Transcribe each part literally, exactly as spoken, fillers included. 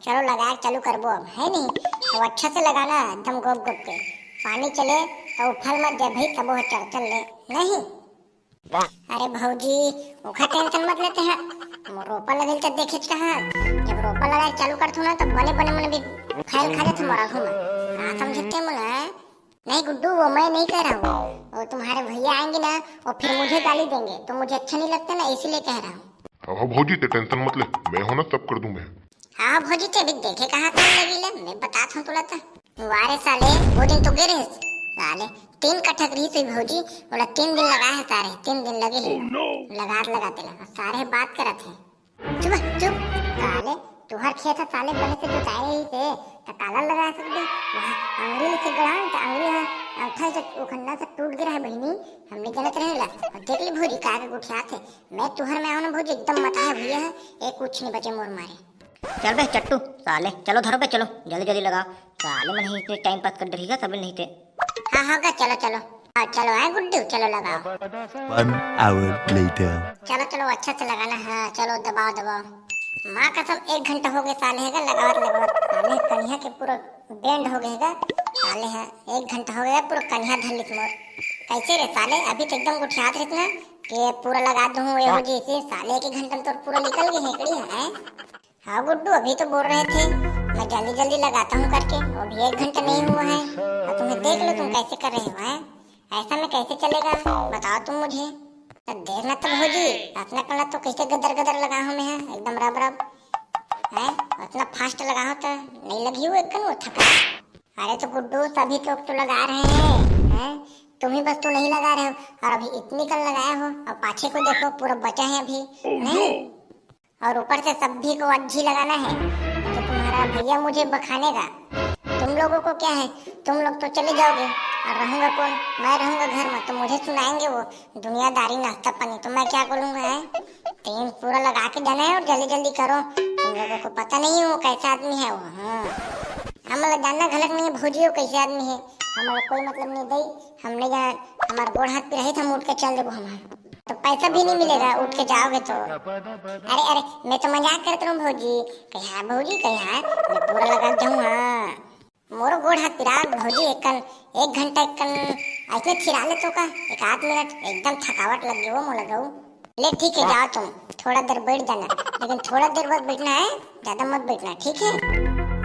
चलो, लगाए चालू करबो अब, है नहीं? तो अच्छा से लगाना, एकदम गोप गोप के। पानी चले तो उफल मत दे भाई, तबो ह चरचर ले, नहीं? अरे भौजी, ओखर टेंशन मत लेते हैं। मोर रोपा लगल त देखे कहा, जब रोपा लगाए चालू करथो ना, तब बने बने मन भी खायल खा जाथे मोर आघू में। का समझते मन है? नहीं गुड्डू, वो मैं नहीं कह रहा हूँ, वो तुम्हारे भैया आएंगे ना, वो फिर मुझे गाली देंगे, तो मुझे अच्छा नहीं लगता ना, इसीलिए कह रहा हूँ। हाँ, हाँ भौजी, ते टेंशन मत ले, मैं हूँ ना, सब कर दूँ मैं। हाँ, हाँ भौजी, ते अभी देखे कहाँ तुम लगी ले, मैं बता था तुला था। वारे साले, वो दिन तो गिरे साले, तीन कट्ठा रही थी भौजी, बोला तीन दिन लगाए है सारे, तीन दिन लगे ही। लगात लगाते लगा, सारे बात करत है। चुप, चुप। साले, तुहर खेत ह साले बने से जोताए रहिस हे, त काला लगा सकबे? वहाँ अंगुरी ले से गड़ान, त अंगुरी ह अंगठा से उखन्ना से टूट गिरा है बहिनी, हमने जनत रहे ला। अब देख ली भौजी, का के गुठियात है। मैं तुहर में आऊँ ना भौजी, एकदम मता है भैया है, ए कुछ नहीं बचे मोर मारे। चल बे चट्टू, साले, चलो धरो बे, चलो, जल्दी जल्दी लगाओ। साले मन ही इतने टाइम पास कर डरिएगा, सब नहीं थे। हाँ, होगा, चलो, चलो। हाँ, चलो, आए गुड्डू, चलो लगाओ। One hour later. चलो, चलो, अच्छा से लगाना, हाँ, चलो, दबाओ, दबाओ। माँ कसम, एक घंटा हो गया साले है लगावत, लगावत। साले कनिया के पूरा बैंड हो गया है, साले है, एक घंटा हो गया, पूरा कनिया धर लित मोर। कैसे रे साले, अभी तो एकदम गुठियात रहत ना, कि पूरा लगा दूँ, ये हो जी, इसे साले एक घंटा में तो पूरा निकल गई हेकड़ी है। हाँ गुड्डू, अभी तो बोल रहे थे मैं जल्दी जल्दी लगाता हूँ करके, वो भी एक घंटा नहीं हुआ है। और तुम्हें देख लो, तुम कैसे कर रहे हो, हैं? ऐसा में कैसे चलेगा, बताओ तुम मुझे। तो देखना तो भौजी, अपना कला तो कैसे गदर गदर लगा हूँ मैं, एकदम रब रब, हैं? उतना फास्ट लगा हो तो नहीं लगी हुई एक वो थका। अरे तो गुड्डू, सभी लोग तो लगा रहे हैं, हैं? तुम ही बस तो नहीं लगा रहे हो। और अभी इतनी कल लगाए हो, और पाछे को देखो, पूरा बचा है अभी। नहीं, और ऊपर से सभी को अच्छी लगाना है। तो तुम्हारा भैया मुझे बखानेगा। तुम लोगों को क्या है, तुम लोग तो चले जाओगे, और रहूंगा कौन? मैं रहूंगा घर में, तो मुझे सुनाएंगे वो दुनियादारी नाश्ता पानी, तो मैं क्या बोलूंगा है? तीन पूरा लगा के जाना है और जल्दी जल्दी करो। तुम लोगों को पता नहीं है वो कैसा आदमी है वो। हाँ, हम लोग जानना घलक नहीं है भौजी, वो कैसे आदमी है, हम लोग कोई मतलब नहीं दई। हम नहीं जाना, हमारा गोड़ हाथ पिराही था, हम उठ के चल देबो हम। तो पैसा भी नहीं मिलेगा उठ के जाओगे तो। अरे, अरे, मैं तो मजाक करत रहूँ भौजी। कहे हाँ भौजी, कहे हाँ, मैं पूरा लगा जाऊँ, हाँ। मोरो गोड़ हाथ पिरात भौजी, एक कन, एक घंटा एक कन ऐसे थिरा ले तो का, एक आध मिनट, एकदम थकावट लग गई वो मोला गऊ। ले ठीक है, जाओ तुम, थोड़ा देर बैठ जाना, लेकिन थोड़ा देर बस बैठना है, ज्यादा मत बैठना, ठीक है?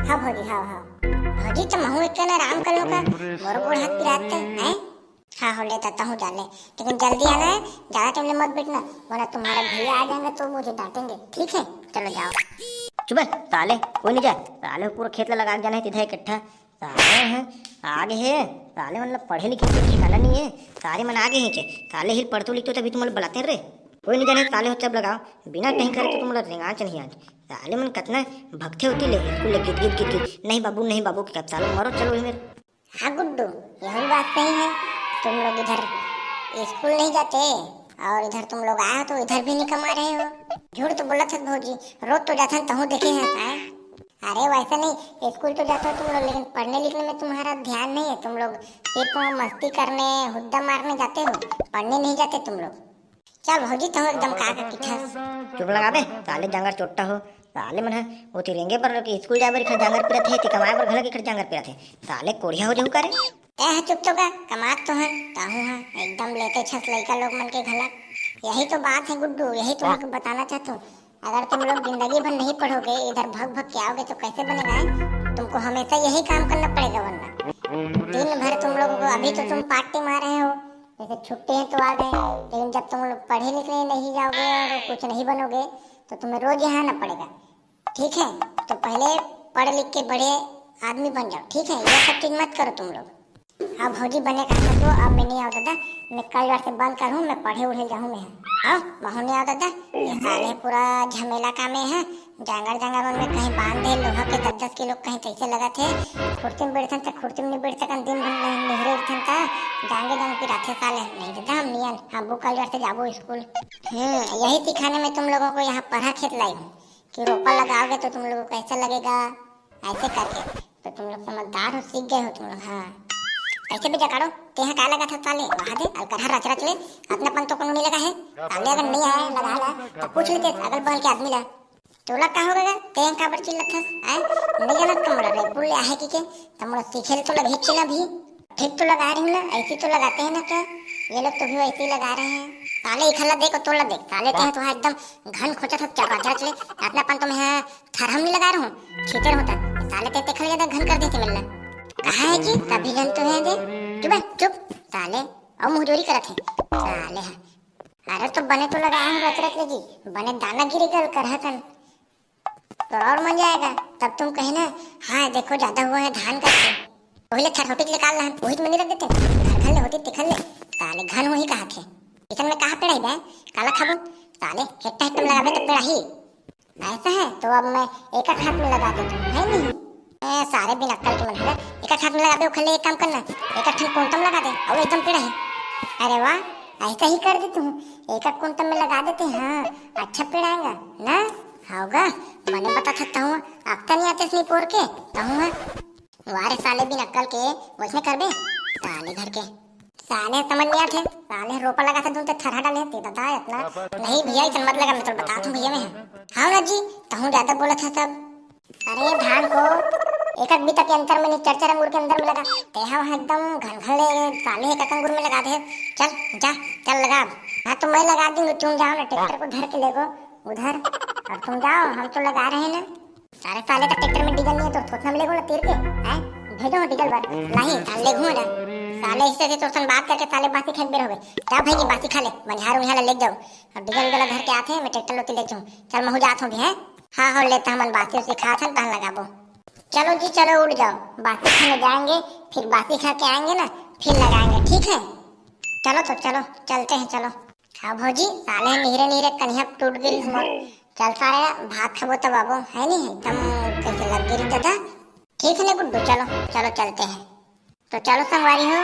हाँ भौजी, हाँ, हाँ। भौजी तो महू एक कन आराम कर लो का, मोरो गोड़ हाथ पिरात है, हैं? हाँ, हो लेता तहूँ जा ले, लेकिन जल्दी आना है, ज्यादा टाइम ले मत बैठना, वरना तुम्हारा भैया आ जाएंगे तो मुझे डांटेंगे, ठीक है? चलो जाओ। चुप बे, साले, कोई नहीं जाए, साले पूरा खेत ला लगा के जाना है सीधा इकट्ठा। साले हैं, आगे है, साले मतलब पढ़े लिखे के ठिकाना नहीं है, सारे मन आगे हैं के, साले हिल पढ़तो लिखतो तभी तुम्हारे बुलाते हैं रे। कोई नहीं जाने, साले हो सब लगाओ, बिना कहीं करे तो तुम्हारा रेंगाच नहीं आज। साले मन कतना भगते होती ले, स्कूल ले गिद गिद गिद गिद, नहीं बाबू, नहीं बाबू, के अब साले मरो, चलो ही मेरे। हाँ गुड्डू, यही बात सही है। तुम लोग इधर स्कूल नहीं जाते और इधर तुम लोग आए हो तो इधर भी नहीं कमा रहे हो। झूठ तो बोलत है भौजी, रोज तो जाथन तहूँ देखे हैं। अरे वैसा नहीं, स्कूल तो जाते हो तुम लोग, लेकिन पढ़ने लिखने में तुम्हारा ध्यान नहीं है। तुम लोग सिर्फ वहाँ मस्ती करने, हुद्दा मारने जाते हो, पढ़ने नहीं जाते तुम लोग। चल भौजी, तहूँ एकदम का का किथस। चुप लगा बे, साले जांगर चोट्टा हो। साले मन है, वो तिरंगे पर के स्कूल जाए बर इखर जांगर पिरत है, ते कमाए बर घलक इखर जांगर पिरत है। साले कोढ़िया हो जाहू का रे? ए ह चुप तो का, कमात तो है, ताहू है, एकदम लेते छस लइका लोग मन के घलक। यही तो बात है गुड्डू, यही तो मैं बताना चाहता हूँ। अगर तुम लोग जिंदगी भर नहीं पढ़ोगे, इधर भग भग के आओगे तो कैसे बनेगा, हैं? तुमको हमेशा यही काम करना पड़ेगा वरना। दिन भर तुम लोगों को, अभी तो तुम पार्टी मार रहे हो, जैसे छुट्टी है तो आ गए, लेकिन जब तुम लोग पढ़े लिखने नहीं जाओगे और कुछ नहीं बनोगे तो तुम्हें रोज यहाँ आना पड़ेगा, ठीक है? तो पहले पढ़ लिख के बड़े आदमी बन जाओ, ठीक है? ये सब चीज मत करो तुम लोग। हाँ भौजी बने कहा तो अब मैं नहीं आओ दादा, मैं कल बार से बंद करूँ, मैं पढ़े उढ़े जाऊँ मैं। हाँ, महू नहीं आओ दादा, ये साले पूरा झमेला का में है, जांगर जांगर मन में कहीं बांध दे लोहा के दस दस किलो कहीं कैसे लगा थे, खुर्ती में बैठन त खुर्ती में नहीं बैठ सकन, दिन भर नहीं निहरे उठन त जांगे जांग पिराथे साले, नहीं दादा हम नियन, हम वो कल बार से जाबो स्कूल। हम्म, यही सिखाने में तुम लोगों को यहाँ पढ़ा खेत लाई हूँ कि रोपा लगाओगे तो तुम लोगों को कैसा लगेगा, ऐसे करके। तो तुम लोग समझदार हो, सीख गए हो तुम लोग। हाँ, कैसे बेटा काढ़ो, तेहा का लगा था साले, वहाँ दे अलकरहा रच रच ले, अपना पन तो कोनो नहीं लगा है। साले अगर नहीं आया लगा ला तो पूछ लेते अगल बगल के आदमी ला। तोला का हो गे? तें काबर चिल्लाथस? आय, नहीं जानत का मोला रेपुल ले आहे कि के? त मोला सीखे ल तो लगही के ना भी। ठीक तो लगा रही हूँ ना, ऐसी तो लगाते हैं ना क्या? ये लोग तो भी वैसे ही लगा रहे हैं। साले इखला देख, तोला देख, साले तें तो एकदम घन खोचत हस चपाचप ले। अतना पन तो मैं थरहम नहीं लगा रहा हूँ, छीतर होता। साले तें तेखला ज्यादा घन कर देते मिलना। कहाँ है कि तभी घन तो है दे। चुप है, चुप। साले, अउ मुंहजोरी करत है। साले है। अरे तो बने तो लगाए हूँ रच रच ले जी, बने दाना गिरी गल कर हतन। तो और मजा आएगा। तब तुम कहे ना, हाँ देखो ज्यादा हुआ है धान करके। पहले थरहोटी निकाल ला, वही में नहीं रख देते, घर घर ले होती तिखल ले। साले घन वही कहा थे। इसन में कहाँ पेड़ाही बे? काला खाबो? साले हेट्टा हेट्टा में लगाबे तो पेड़ाही। ऐसा है तो अब मैं एक हाथ में लगा देता हूँ, है नहीं? ए, सारे बिन अक्कल के मन है, एक हाथ में लगाबे, ओखर ले एक काम करना, एक ठन कोंटम लगा दे, और एकदम पेड़ाही। अरे वाह, ऐसा ही कर देता हूँ, एक कुंटम में लगा देते हैं। हाँ, अच्छा पेड़ाएगा ना? होगा, मने बता सकता हूँ, अक्ता नहीं आते इसने पोर के, कहूँ है। वारे साले बिन अक्कल के, वैसने करबे? साले घर के। साले समझ नहीं आते, साले रोपा लगा था, तुम तो थरहा डाले थे, दादा इतना। नहीं भैया, इतना मत लगा, मैं तो बता दूँ भैया मैं। हाँ ना जी, तहूँ ज्यादा बोला था सब। अरे धान को एक एक बीता के अंतर में नहीं, चार चार अंगुर के अंतर में लगा। तेहा वहाँ एकदम घन घन ले साले एक एक अंगुर में लगा दे। चल जा, चल लगा अब। हाँ तो मैं लगा दूंगी, तुम जाओ ना, ट्रैक्टर को धर के ले गो उधर, और तुम जाओ, हम तो लगा रहे हैं ना। अरे साले, तो ट्रैक्टर में डीजल नहीं है तो थोथना में ले गो ना तीर के, हैं? भेजो डीजल भर। नहीं, साले ले घूम जा। साले इससे से तोर संग बात करके साले बासी खाए बेर हो गए। जा भाई जी, बासी खा ले, मनिहार उनिहार ले जाओ। अब डीजल उजल धर के आते हैं, मैं ट्रैक्टर लोती ले जाऊँ। चल महू जात हूँ भी, हैं? हाँ हो, लेता हमन बासी उसी खात हन, तहन लगाबो। चलो जी चलो, उठ जाओ, बासी खाने जाएंगे, फिर बासी खा के आएंगे ना, फिर लगाएंगे, ठीक है? चलो तो चलो, चलते हैं, चलो। हाँ भौजी, साले निहरे निहरे कनिहा टूट गई मोर। चल साले, भात खाबो तब आबो, है नहीं? एकदम कैसे लग गई दादा। ठीक है ना गुड्डू, चलो चलो चलते हैं। तो चलो संगवारी हो,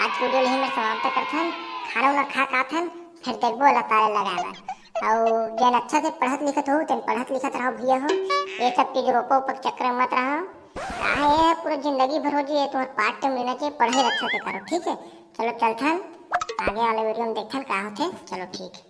आज वीडियो यही में समाप्त करथन। खाना उना खा के आथन, फिर देखबो ला तारे लगाए बर। अउ जेन अच्छा से पढ़त लिखत हो, तेन पढ़त लिखत रहो भैया हो। ये सब चीज रोपो उपक चक्कर में मत रहो। काहे ये पूरा जिंदगी भर हो जी, ये तुम्हारा पार्ट टाइम लेना चाहिए, पढ़ाई अच्छा से करो, ठीक है? चलो चलथन, आगे वाले वीडियो में देखथन का होथे। चलो ठीक है।